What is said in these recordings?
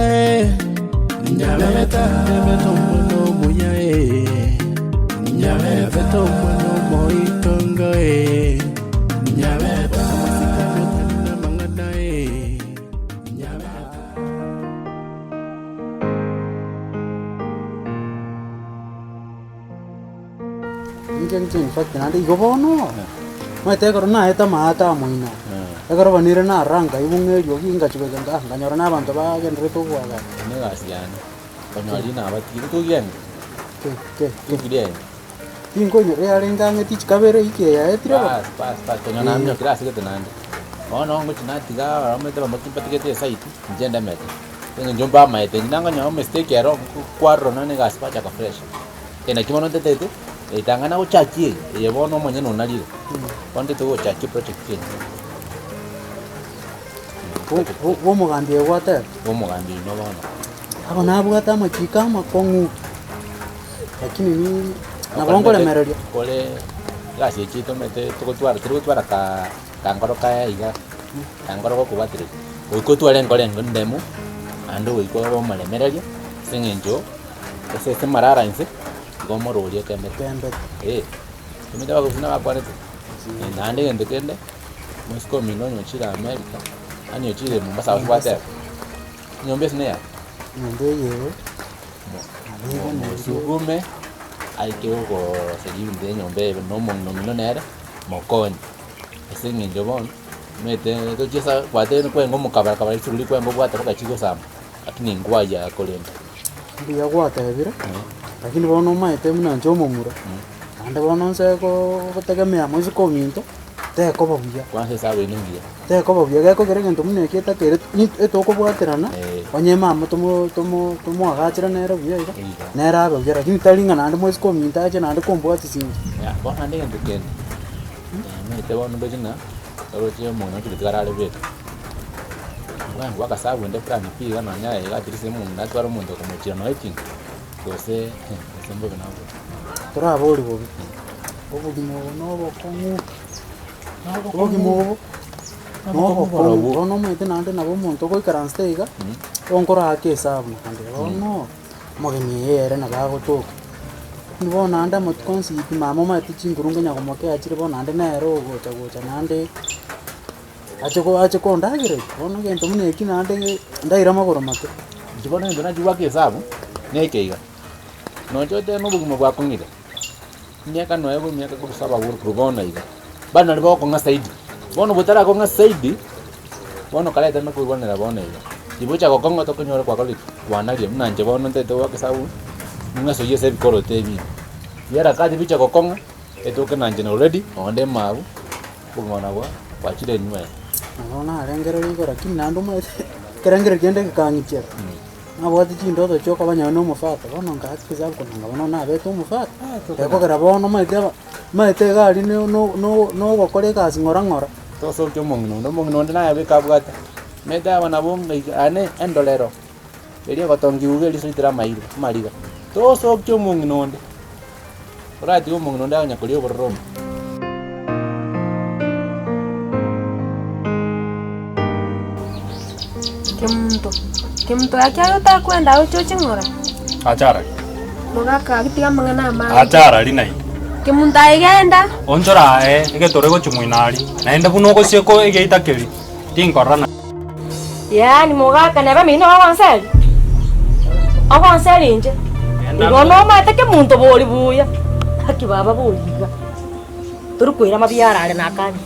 eh. Nyabeta nyabeta omwana omuya eh. Nyabeta omwana omoitongo eh. Nyabeta amasikani otari namang'ana eh. Nyabeta. Inche inche in fact naende igo bono, omanyete ekero naete amaate amoino, ekero banire narora nkaigwa ng'a eriogi ngachia goika nka nkanyora na abanto bagendererete oboagachi. Eye negasi yane, konyora riria nabatigire togienge, Ke ke ke togienge. Tinkoinyora yarenge ang'e tichikabere ewiki eye yaetire bono. Baas baas baas konyora naminyokire ase gete naende. Bono ngochia natiga abamanyete bamoti mbatigete esite, inche ndemete. Eng'encho mbamaete inche nangonyora emistake ero, kwarora nonye na egasi bachaka fresh. Naki bono ntetete, ritang'ani agochakia eye, eye bono omonyene onarire, bono ntete gochakia eproject eye. Bw'omogambi oyo gwateba? Bw'omogambi oino bono. Aba nabwate amachiko amakong'u, lakini ni nabo nkoremereria. Kore egasi eye chitomete togotwara tiri gotwara ka kankoro kaya iga, kankoro gokobwatereria, goika otware enkoro enge endemu, naende goika obe omoremereria, ase eng'encho. Ase ase marara inse, igo omororia ekembete. Ekembete. Eh, omanyete abagusii nabakwanete, naende egento kende, omosike omino onye ochire America, yaani ochire Mombasa gose gwateba, enyomba ase neyane. Enyomba eye ere, Mosukume, aike ogoseria ebinto bia enyomba eye na omong'ina omino nere, mokonye, ase eng'encho bono, omanyete tochie ase gwatebire kwenge omokabara kabara risuguri kwenge obwate mpaka chigosamba, lakini inkwayia korende. Mbuya gwatebire, lakini bono omanyete buna inche omomura, naende bono nse gotegemea moiseke ominto, tekoba buya. Kwanza esabu eye nengiya. Tekoba buya, gekogera egento buna eki etakeire ni etokobwaterana, onye mama tomo tomo tomoagachere nere buya iga, nere abe buya, lakini tari ng'a naende moiseke ominto ache naende kombwatisia inche. Yah, bono naende egento kende, omanyete bono ndoche ng'a, oroche omong'ina ochire tiga arare bweka. Bwango akasabu ende fulani pi iga nonya aye iga at least omong'ina atware omonto okomochira nonya etinga, gose gose mbobe nabobe. Torabori bobe, obogima obo na obokong'u, obogima obo na obokong'u, bono omanyete naende nabo omonto ogoikaransete iga, onkoraake esabu naende bono, omogeni oyo ere nabo agotoka. Lakini bono naende amatuko onsi pi mama omanyete chinguru nkonya komokea chire bono naende nere ogocha gocha naende. Ache ko ache kondagereria, bono egento buna eki naende ndaire amagoro make. Inche bono egento nachia goaka esabu, neke iga, nonye otebe na obogima bwakong'ire, emiaka nonya bwa emiaka korwa saba korwa bono iga, bande naria bagokong'a zaidi, bono botarakong'a zaidi, bono kareta nakoigwanera bono iga, ribocha gokong'a tokonyora kwakorire ki? Kwanaria buna inche bono ntagete goaka esabu, ng'asoyie ase ebikoroto ebi ime, biarakati bicha gokong'a, etoke na inche already, nonde mabu. Obogima nabwo bwachire enyuma eye. Nabo narengereria igoro lakini naende omanyete ekerengererio kende gekang'ichera, nabwate chindoto chia okoba nonye na omofata, bono nkaaka esabu korwa nanga bono nabete omofata, gekogera bono omanyete aba omanyete iga aria no- no- no- nogokora egasi ng'ora ng'ora. Tosokia omong'ina onde, omong'ina onde naye bweka abwate, omanyete aba nabo ng'a iga aane endorero, eria egotongiwa iga eriso ritire amairo amariga, tosokia omong'ina onde. Oratige omong'ina onde aye koria obororo obo. Kemunto, Kemunto gaki aye otakwenda oche oche ng'ora? Acha arari. Mogaka gaki tiga amang'ana amange. Acha arari naende. Kemunto aye genda. Onchora aye egetoro egochia moino aria, naende buna ogosieka egeita keria, tinkorora na. Yaani mogaka neba mino ogonseri? Ogonseri inche? Igo nomaete kemonto bori buya. Gaki baba bori iga. Tori koira mabiara are nakani.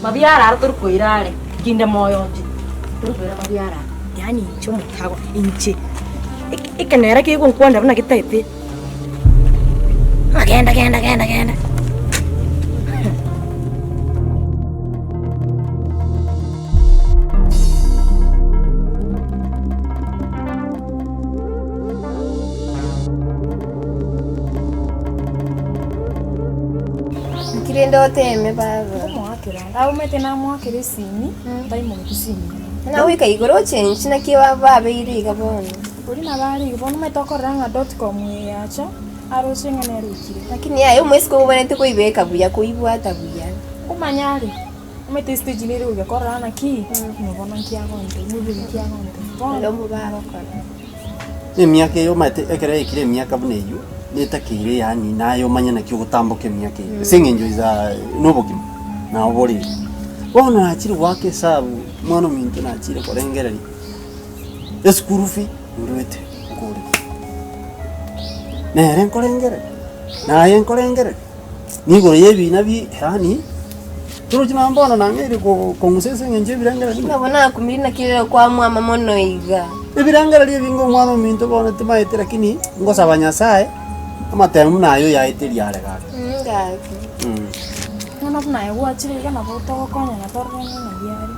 Mabiara aro tori koira are, kinde moyo inche. Tori koira mabiara are. Yaani inche omotago inche. Ekenera kegonkwanera buna getaete. Genda genda genda genda. Nki rende oteme baba? Nkomoakera ande. Aumete namoakera esimi, taimogeti simu. Buna goika igoro ochenchi naki babeire iga bono. Oria nabo are iga, bono omanyete okorora ng'a dotcom eye yacha, aroche ng'a nere oikire. Lakini aye omwesike obwenerete koibeka buya, koibwata buya. Nkomanya are, Omanyete estage nere goika korora naki, ng'a bono nki agontebia, omobere nki agontebia. Bono. Ere omobe agokora. Emiaka eye omanyete ekero yaikire emiaka buna eywo, netakeire yaani naye omanye naki ogotamboka emiaka eywo, ase eng'encho is a nobogima, nabo bore igo. Bono nachire goaka esabu, omwana ominto nachire korengereria, eschool fee ndwete nkorire, nere nkorengereria, naye nkorengereria, nigoro ya ebina bi yaani, torochi nonye bono nang'eire ko- kong'usa ase eng'encho ya ebirengererio. Nabo nakumire naki rero kwamwama mono iga. Ebirengererio ebinge omwana ominto bono timaeti lakini ngosaba Nyasaye, amatemo buna ayio oyaeterie are gaki. Gaki. Bono buna aye gwachire iga nabo togokonyana torore ng'a ng'ai are.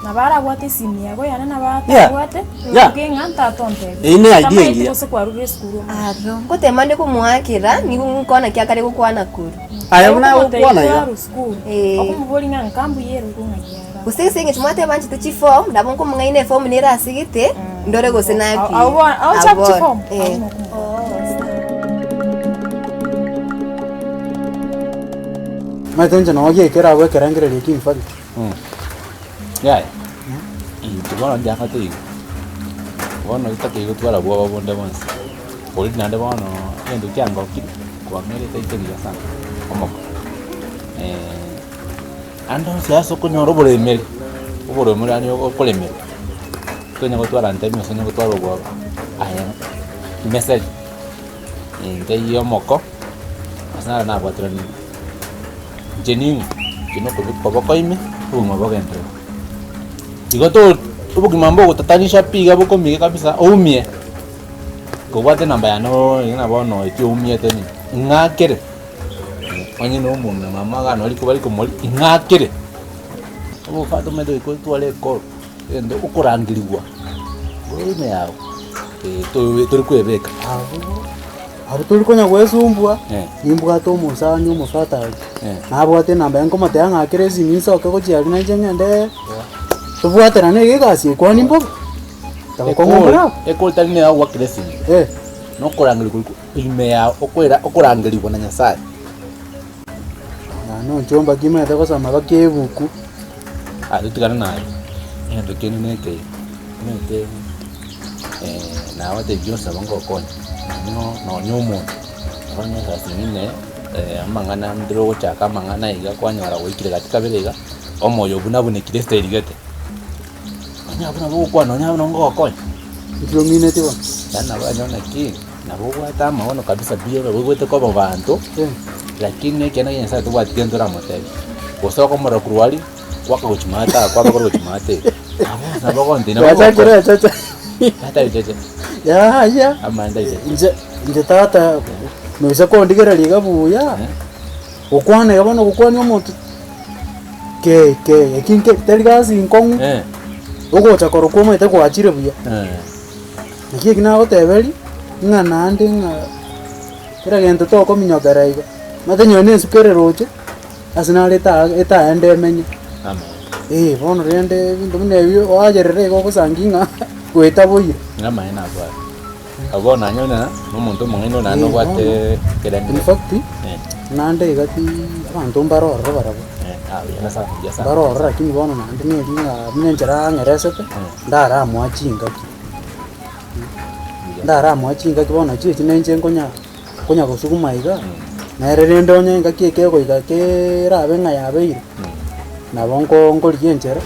Nabo arabwate esimi yago yane nabo Yeah. atabwate, Yeah. oke ng'a tata ontebie. Eyio ne idea Tamaeti engiya. gose kwarure esukuru omanyete. Aro, ngotema nde komoakera, nigo nkwana ki akare gokwana korwa. Aye buna Okomotebia ogokwana iga. kwarwa sukuru, Eh. okomoboria ng'a nka mbuya ere igo ng'ai are. Gose ase eng'encho mwateba nchete chiform, nabo nkomong'aina eform nere asegete, ndore gose naki. Abwo bono, aoche Abwo bono, chiform, eh. abwo nokomoboria. Omanyete inche noo giekera abwo ekerengererio ekia in fact. Yaya, inche bono ndiang'ate iga, bono totakei gotwara bwoba bonde bonsi, already naende bono egento kiangokire, kwang'erete inche buya sana, omoko. Ande onsi ase okonyora oboremeri, oboremeri yaani okoremerwa, tonya gotwara ntemi gose onya gotwara obwoba, aye message, ntaiyo omoko, ase naro nabwateranire. Inche ning'o? Inche nokoboko koboko ime, obogima bogenderere. Igo to obogima mbogotatanisha pi iga bokomiga kabisa oumie, kobwate enamba yane oo iga na bono ekio oumiete nini, ng'akere, onye na omong'ina mama iga nori kobari komori, ng'akere. Obofato omanyete goika otware ekoro, egento okorangerigwa, igoro ime yago, tobe tori koebeka. Abwo abwo tori konya goesumbua, nimbwate omosani omofatari, nabwate enamba yaye nkomotebia ng'akere esimi nsoke gochia aria nainche ng'ende tobwaterane iga egasi eye kwani mbobe? Tabokong'u mbore abwo. Ekori tari nere agoakera esimi, na okorangerigwa korwa ime yago okoera okorangerigwa na Nyasaye. Nonye onchomba ki omanyete gosoma baka ebuku. Aye totigane naye, egento kende na ekeye, omanyete nagotebi Joseph ngokonye, nonye nonye omonto, onye saa zingine amang'ana ndire ogochaka amang'ana iga kwanyora gwaikire gati kabere iga, omoyo buna bunekire estyle gete, onye abwo nabo ogokwana onye abwo nabo ngogokonya. Inki omineti bono? Yaani nabo oranyore naki, nabo obwate amaono kabisa pi oigwete koba abanto. Lakini ekiagera kia Nyasaye tobwati gento oramotebie, gose okomorora korwa aria, kwaka gochia maate aa kwaba kore gochia maate iga. Nabo nabo ogontebia nabo Gwachakire ogokora. echeche. Tata echeche. Yaya, Amaene tari cheche. inche inche tata noisa kondigereria iga buya, gokwana iga bono gokwania omonto ke ke eki nke teri gasi nkong'u, ogocha korokwa omanyete gwachire buya. Naki eki nagoteberia, ng'a naende ng'a. Kera gento tokominyokera igo, omanyete nyowe na esuka ere roche, ase naro eta etaende emenye. Eh, bono rende ebinto buna ebio oacherera igo ogosangi ng'a goeta boire. Namaene abwo aya. Abwo bono nanyore ng'a na omonto omong'aini oyo naende Eh, obwate bono. ekerengereri. In fact, naende iga ti abanto mbare ororo barabwo. Ah, buya sana, buya sana. Mbare ororo lakini bono naende neri ng'a buna enchera ang'eresete, ndaramoa chingaki. Ndaramoe chingaki bono chiachi na inche nkonya nkonya gosuguma iga, nere rende onye engaki eke egoika keerabe ng'a yabeire, nabo nko nkorigia enchera.